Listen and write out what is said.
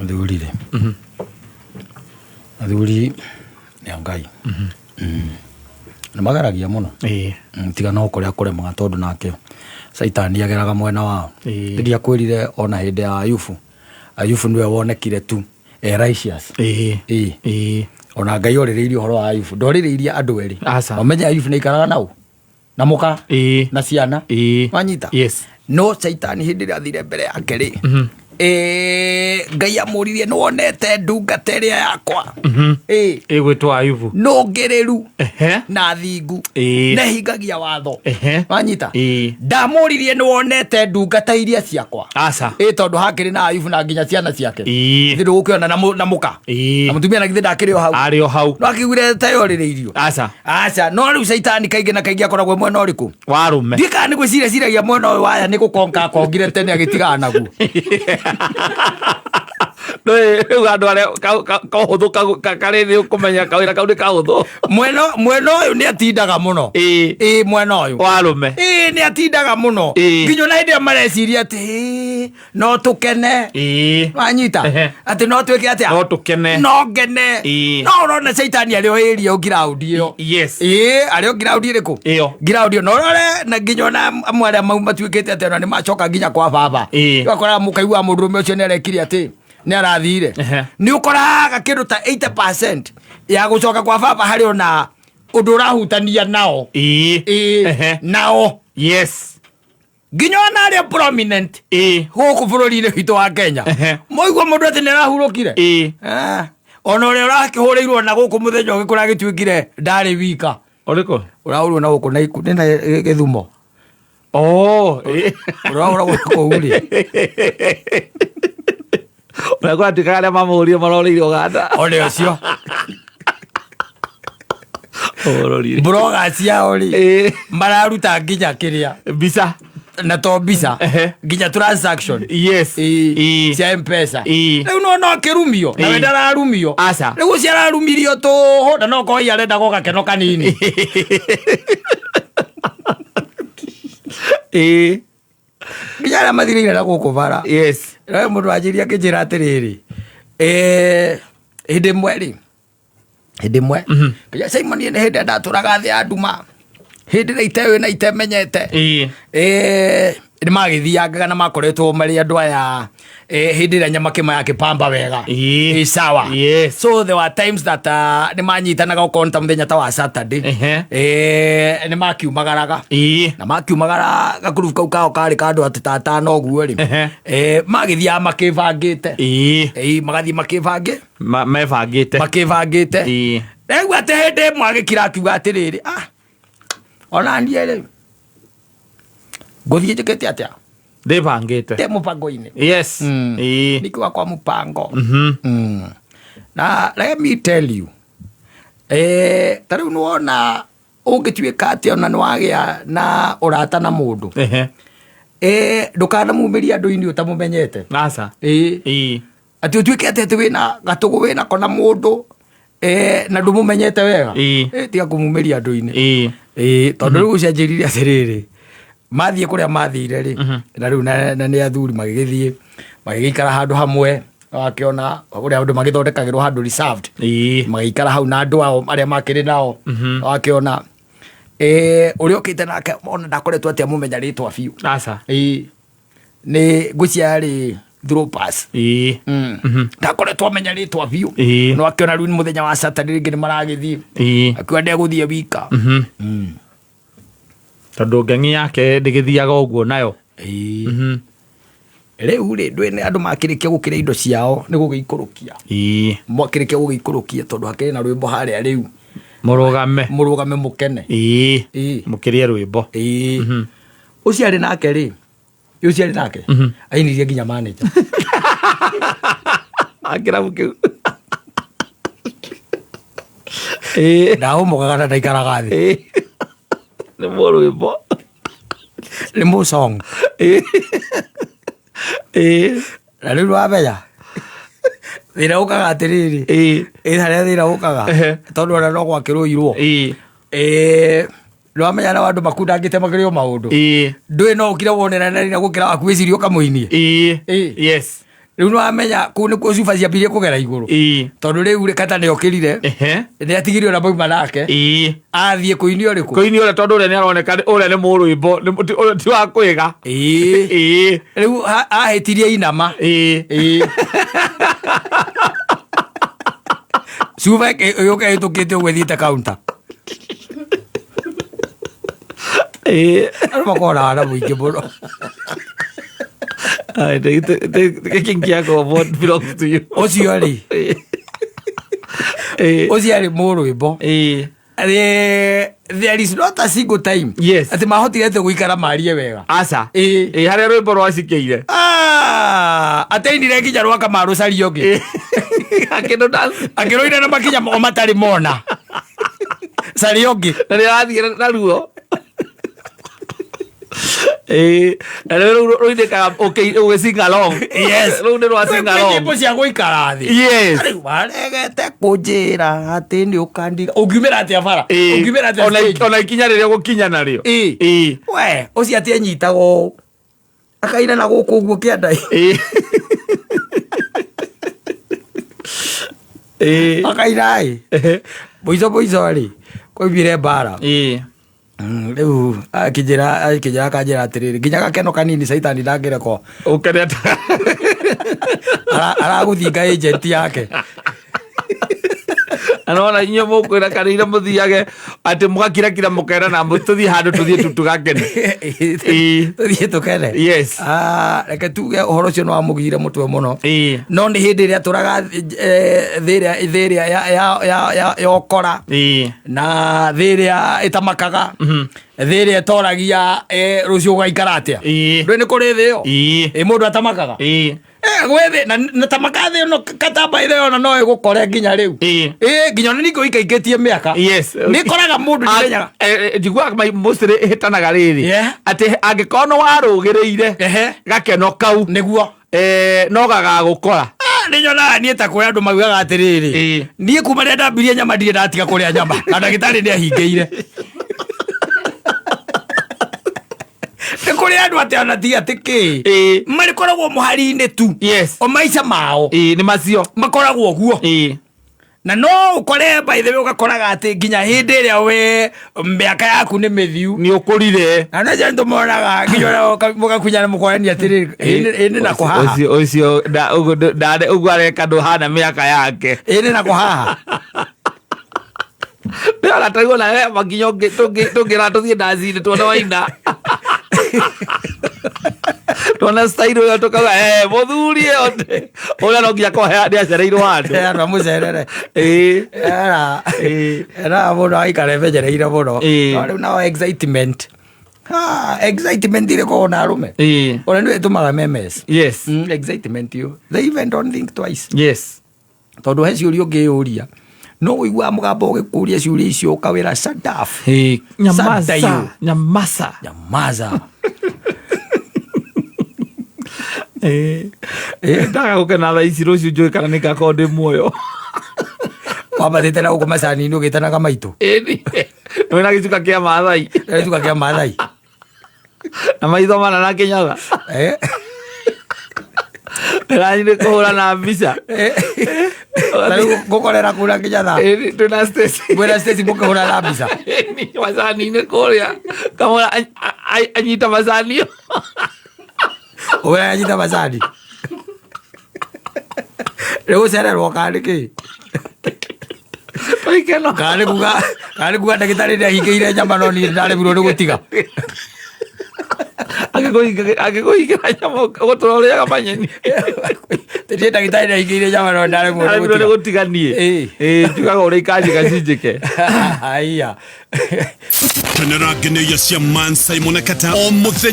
Athuri rĩ, athuri nĩ a Ngai. Nĩ mageragia mũno. Tiga no kũrĩa kũremaga tondũ nake caitani ageraga mwena wao. Rĩrĩa akwĩrire ona hĩndĩ ya Ayubu, Ayubu nĩwe wonekire tu e righteous. Ona Ngai orĩrĩirie ũhoro wa Ayubu, ndorĩrĩirie andũ erĩ. Aca. Ũmenye Ayubu nĩ aikaraga nau na mũka na ciana. Wanyita? Yes. No caitani hĩndĩ ĩrĩa athire mbere yake rĩ, Ngai amũririe nĩ wonete ndungata ĩrĩa yakwa Ĩgwĩtwo Ayubu. Nũngĩrĩru na thingu, nehingagia watho. Wanyita? Ndamũririe nĩ wonete ndungata iria ciakwa? Aca. Ĩ tondũ hakĩrĩ na Ayubu na nginya ciana ciake. Githĩ ndũgũkĩona na mũka na mũtumia, na githĩ ndakĩrĩ o hau? Arĩ o hau. No akĩiguire tayorĩrĩirio. Aca. Aca, no rĩu caitani kaingĩ na kaingĩ akoragwo mwena ũrĩkũ? Warũme. Ndiĩ kana nĩ gwĩciria ciragia mwena ũyũ waya nĩ gũkonka akongire tene agĩtigana naguo. Rĩu andũ arĩa kahũthũ karĩ thĩ kũmenya kawĩra kau nĩ kahũthũ. Mwena ũyũ nĩ atindaga mũno. Ĩ mwena ũyũ Warũme. Ĩ nĩ atindaga mũno. Nginya ona hĩndĩ ĩrĩa mareciria atĩ "Ĩ, no tũkene." Wanyita? Atĩ no twĩke atĩa? No tũkene. No ngene. No ũrona caitani arĩ o ĩria o ngiraundi ĩyo. Ĩ arĩ o ngiraundi ĩrĩkũ? Ĩyo. Ngiraundi ĩyo no ũrore na nginya ona amwe arĩa mau matuĩkĩte atĩ ona nĩ macoka nginya kwa baba. Ũgakoraga mũkaigua mũndũrũme ũcio nĩ arekire atĩ nĩ arathire. Nĩ ũkoraga kĩndũ ta 80% ya gũcoka kwa baba harĩ ona ũndũ ũrahutania nao. Ĩ nao. Nginya ona arĩa prominent gũkũ bũrũri-inĩ witũ wa Kenya, moigua mũndũ atĩ nĩ arahurũkire. Ah, ona ũrĩa ũrakĩhũrĩirwo na gũkũ mũthenya ũngĩ kũragĩtuĩkire ndarĩ wika. Ũrĩkũ? Ũrahũrwo na gũkũ na nĩ na Gĩthumo. Oh. Ũrahũragwo na kũu rĩ. Ũrĩa kũratuĩkaga arĩa mamũhũrire marorĩire Ũganda. One ũcio. Ũrorire. Broga ciao rĩ, mararuta nginya kĩrĩa Mbica. Na to mbica, nginya transaction cia Mpesa. Rĩu no no akĩrumio na we ndararumio. Aca. Rĩu ũcio ararumirio tũhũ na no korwo arenda go gakeno kanini. Nginya arĩa mathirĩire na gũkũ bara. Rĩu mũndũ wanjĩria akĩnjĩra atĩrĩrĩ, hĩndĩ ĩmwe rĩ, hĩndĩ ĩmwe nginya Simon nĩ hĩndĩ ndatũraga thĩ ya nduma, hĩndĩ ĩrĩa iteũĩ na itemenyete. Nĩ magĩthiangaga na makoretwo marĩ andũ aya, hĩndĩ ĩrĩa nyamakĩma yakĩpamba wega. Ĩ sawa. So there were times that nĩ manyitanaga okorwo nĩ ta mũthenya ta wa Saturday. Nĩ makiumagaraga na makiumagara gakurubu kau kao karĩ ka andũ atĩ ta atano ũguo rĩ. Magĩthiaga makĩbangĩte. Magathiĩ makĩbangĩ Mebangĩte. Makĩbangĩte. Rĩu atĩ hĩndĩ ĩmwe agĩkira akiuga atĩrĩrĩ, ah, ona niĩ rĩ ngũthiĩ njĩkĩte atĩa? Ndĩbangĩte. Ndĩ mũbango-inĩ. Nikiwa kwa mpango. Na let me tell you, ta rĩu nĩwona ũngĩtuĩka atĩ ona nĩwagĩa na ũrata na mũndũ, ndũkanamumĩrie andũ-inĩ ũtamũmenyete. Aca. Atĩ ũtuĩke atĩ atĩ wĩna gatũgũ wĩnako na mũndũ, na ndũmũmenyete wega. Tiga kũmumĩria andũ-inĩ. Tondũ rĩu ũcenjeririe atĩrĩrĩ, mathiĩ kũrĩa mathire rĩ, na rĩu na nĩ athuri magĩgĩthiĩ magĩgĩikara handũ hamwe, wakĩona ũrĩa andũ magĩthondekagĩrwo handũ reserved. Magĩikara hau na andũ ao arĩa makĩrĩ nao. Wakĩona, ũrĩa ũkĩte nake ona ndakoretwo atĩ amũmenya rĩtwa biũ. Aca. Nĩ ngwĩciria yarĩ through pass. Ndakoretwo amenya rĩtwa biũ. No akĩona rĩu nĩ mũthenya wa Saturday rĩngĩ nĩ maragĩthiĩ, akiuga ndegũthiĩ wika. Tondũ ngeng'i yake ndĩgĩthiaga ũguo nayo. Rĩu rĩ ndwĩ nĩ andũ makĩrĩkia gũkĩra indo ciao nĩ gũgĩikũrũkia. Makĩrĩkia gũgĩikũrũkia tondũ hakĩrĩ na rwĩmbo harĩa rĩu. Mũrũgame. Mũrũgame mũkene. Mũkĩrĩe rwĩmbo. Ũcio arĩ nake rĩ, ũcio arĩ nake ainirie nginya manager A kĩrabu kĩu. Ndaũmũkaga na ndaikaraga thĩ. Nĩ mũrwĩmbo. Nĩ mũsong. Na rĩu wamenya thĩna ũkaga atĩrĩrĩ, ĩ harĩa thĩna ũkaga, tondũ ona no gwakĩrũirwo. Nĩwamenya na andũ makundangĩte makĩrĩ o maũndũ. Ndũĩ no ũkire wonera na rĩrĩa gũkĩra waku wĩcirie ũkamũinie. Rĩu nĩwamenya kũu nĩkuo cuba ciambirie kũgera igũrũ. Tondũ rĩu rĩ, kata nĩokĩrire. Nĩ atigirio na mauma nake. Athiĩ kũini ũrĩkũ? Kũini ũrĩa, tondũ ũrĩa nĩ aroneka ũrĩa nĩ mũrwĩmbo, ũrĩa ti wa kwĩga. Rĩu ahĩtirie inama. Cuba ĩgĩũka ĩhĩtũkĩte ũguo ĩthiĩte counter. Andũ makoragwo na wana mũingĩ mũno. Ai, taking care of what belongs to you. Ũcio rĩ, ũcio arĩ mũrwĩmbo. There is not a single time atĩ mahotire atĩ gũikara marie wega. Aca. Ĩ, harĩa rwĩmbo rwacikĩire. Ah, ateinire nginya rwaka marũcaria ũngĩ. Akĩndũ dance. Akĩrũina na makinya o matarĩ mona caria ũngĩ. Na nĩ arathiĩ na ruo. Ĩ, na rĩu rũinĩkaga ũgĩ sing along. Yes. Rũu nĩ rwa sing Kwĩ along. nyĩmbo cia gũikara thĩ. Rĩu waregete kũnjĩra atĩ nĩ ũkandiga, ũngiumĩra atĩa bara? Ũngiumĩra atĩa stage? Ona ikinya rĩrĩa ũgũkinya narĩo. We ũcio atĩ enyitaga ũũ akaina na gũkũ ũguo kĩanda. Akaina ĩ mũico mũico rĩ, kwaumire mbara. Rĩu akĩnjĩra akanjĩra atĩrĩrĩ, nginya gakeno kanini caitani ndangĩrekwo. Ũkenete. Aragũthinga agent yake. Na nona inyuĩ mũkwĩra kana ira mũthiage atĩ mũgakirakira mũkera na tũthiĩ handũ tũthiĩ tu tũgakene. Tũthiĩ tũkene. Ah, reke tuge ũhoro ũcio nĩ wamũgire mũtwe mũno. No nĩ hĩndĩ ĩrĩa tũraga thĩ ĩrĩa ya ũkora na thĩ ĩrĩa ĩtamakaga, thĩ ĩrĩa ĩtoragia rũciũ ũgaikara atĩa. Ndũĩ nĩ kũrĩ thĩ ĩyo? Ĩ mũndũ atamakaga. Gwĩ thĩ na tamaka thĩ ĩno katamba ĩrĩa yona no ĩgũkore nginya rĩu. Nginya ona ningĩ ũikaikĩtie mĩaka. Nĩ ĩkoraga mũndũ ndimenyaga. Njiguaga mostly ĩhĩtanaga rĩrĩ. Atĩ angĩkorwo nĩ warũgĩrĩire gakeno kau. Nĩguo. No gagagũkora. Nĩ nyonaga niĩ ta kwĩ andũ maugaga atĩrĩrĩ, niĩ kuma rĩrĩa ndambirie nyama ndirĩ ndatiga kũrĩa nyama na ndagĩtarĩ nĩ ahingĩire. Nĩ kũrĩ andũ atĩ ona ti atĩ kĩ marĩkoragwo mũhari-inĩ tu. O maica mao. Nĩ macio. Makoragwo ũguo. Na no ũkore by the way ũgakoraga atĩ nginya hĩndĩ ĩrĩa we mĩaka yaku nĩ mĩthiu. Nĩ ũkũrire. Na nĩ njũ tũmonaga nginya ũrĩa mũgakunyana mũkorania atĩrĩrĩ, ĩ nĩ na kũhaha. Ũcio, ũcio, nda, ũguo ndũ, nda, ũguo areka ndũhana mĩaka yake. Ĩ nĩ na kũhaha. Ndĩrona ta rĩu ona he makinya tũngĩra tũthiĩ ndaci-inĩ tuone waina. Tuona style ĩyo tũkauga, mũthuri ĩyo ũrĩa no nginya akorwo nĩ acereirwo handũ. Andũ amũcerere. Era. Era mũndũ agaikara emenyereire mũno. No rĩu nao excitement. Excitement ĩrĩ na arũme. Ona nĩyo ĩtũmaga memes. Excitement yo. They even don't think twice. Tondũ he ciũria ũngĩyũria. No ũiguaga mũgambo ũgĩkũria ciũria icio ũkawĩra shut up. Nyamaza. Shut up. Nyamaza. Nyamaza. Ndaga gũkena thaa ici rũciũ njũĩ kana nĩ ngakorwo ndĩ muoyo. Wambatĩte na gũkũ macani-inĩ ũgĩtanaga maitũ. Ĩni. Wĩna gĩcuka kĩa Maathai. Gĩcuka kĩa Maathai. Na maitho mana na kĩnyatha. Ndĩrathiĩ kũhũra na mbica. Ta rĩu ngũkorera kũ na kĩnyatha? Ĩni, twĩna Stacy. Mwĩna Stacy mũkĩhũra na mbica? Ĩni, macani-inĩ kũrĩa. Kamũra anyita macani. Ũrĩa anyita macani. Rĩu ũcererwo kana nĩ kĩ? Oikeno. Kana nĩ kuga, kana nĩ kuga ndagĩtarĩ nĩ ahingĩire nyama no niĩ ndaremirwo nĩ gũtiga. Angĩkũhingĩra nyama ũgũtũra ũrĩaga manyeni. Niĩ ndagĩtarĩ nĩ ahingĩire nyama no ndaremirwo nĩ Ndaremirwo nĩ gũtiga. gũtiga niĩ. Ĩĩ, njugaga ũrĩa ikanjĩka cinjĩke. Haiya. Kenera ngenyo cia Man Simon Kata o mũthenya.